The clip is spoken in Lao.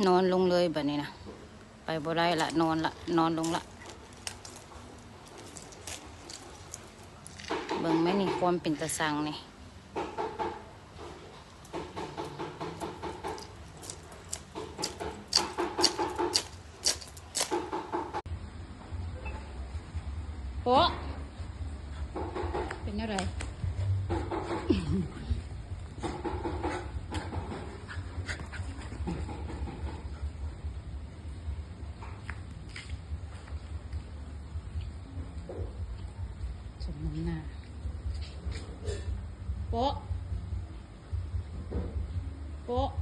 ນອນລົງເລີຍບາດນີ້ນະ ໄປບໍ່ໄດ້ລະ ນອນລະ ນອນລົງລະ. ເບິ່ງແມ່ນີ້ ຄວາມເປັນຕາຊັງນີ້. ໂປະ ເປັນແນວໃດ? ສົມນ້ຳໜ້າ. ໂປະ ໂປະ.